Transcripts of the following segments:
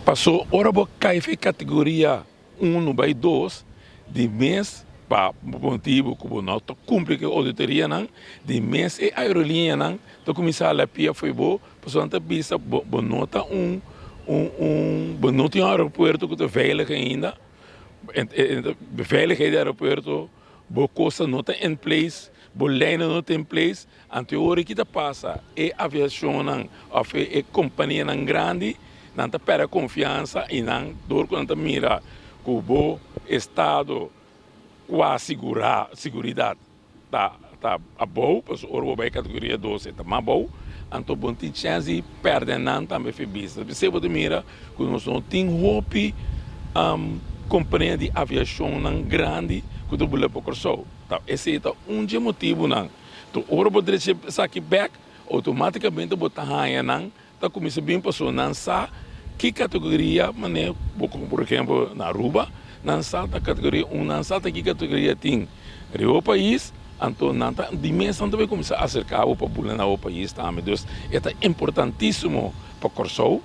Paso ora bo kai for e kategoria unu bai dos di mes pa motibu ku bo no ta kumpli ku e ouditorianan, di mes e aerolinianan ta kuminsá hala pia for bo pasobra nan ta bisa bo bo no ta un un bo no tin un aeropuerto ku ta veilig ainda, beveiligheid di aeropuerto bo kosnan no ta in place, bo leinan no ta in place. Anto e ora ki ta pasa e aviacionnan of e companianan grandi nan ta perde confiansa y nan door cu nan ta mira cu bo estado qua sigura siguridad ta ta abou pasobra ora bo bay categoria dos e ta mas abou anto bo no tin chance di perde nan tambe fi business. P'esey bo ta mira cu nos no tin hopi compania di aviacionnan grandi cu ta bula pa Corsou. Ta esey ta un dje motibunan. To ora bo drecha esaki bek, outomaticamente bo ta haña nan ta cuminsa bin pasobra nan sa ki categoria manera bo como por ejemplo na Aruba nan sa ta categoria un nan sa ta ki categoria tin riba bo pais anto nan ta di mes nan ta bay cuminsa acerca bo pa bula na bo pais tambe. Dus e ta importantisimo pa Corsou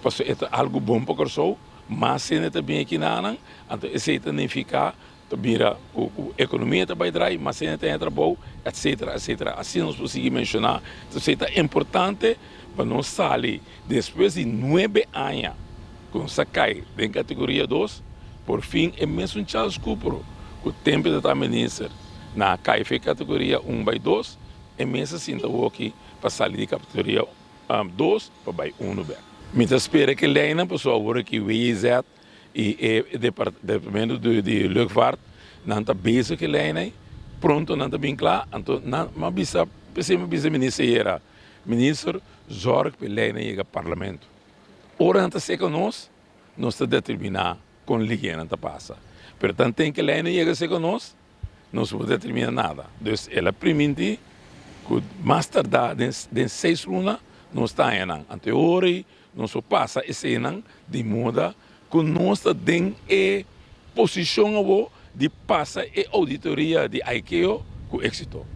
pasobra e ta algo bon pa Corsou mas hende ta bin aki nanan anto esey ta nifica Ta bira ku ku ekonomia ta bai drai, mas hende ta haña trabou, etsetera, etsetera. Asina nos por sigui menshoná. Entonces ta importante pa nos sali despues di nuebe aña ku nos a kai den kategoria dos, por fin e mesun Charles Cooper ku tempu ta ta minister na kai for e kategoria un bai dos, e mes a sinta woki pa sali di kategoria dos pa bai unu bèk. Mi ta spera ku e leinan pasobra awor aki WJZ y e departamento di luchtvaart nan ta bezig cu e ley ney pronto nan ta bin cla anto nan a bisa pesey mi a bisa minister ayera minister zorg pa e ley nan yega parlamento ora nan ta seca nos nos ta determina con ligie nan ta pasa pero tanten cu e ley no yega seca nos nos no por determina nada dus el a priminti cu mas tarda den seis luna nos ta haña nan anto e ora ey Nos por pasa eseinan di moda ku nos ta den e posishon awor di pasa e ouditoria di ICAO ku éksito.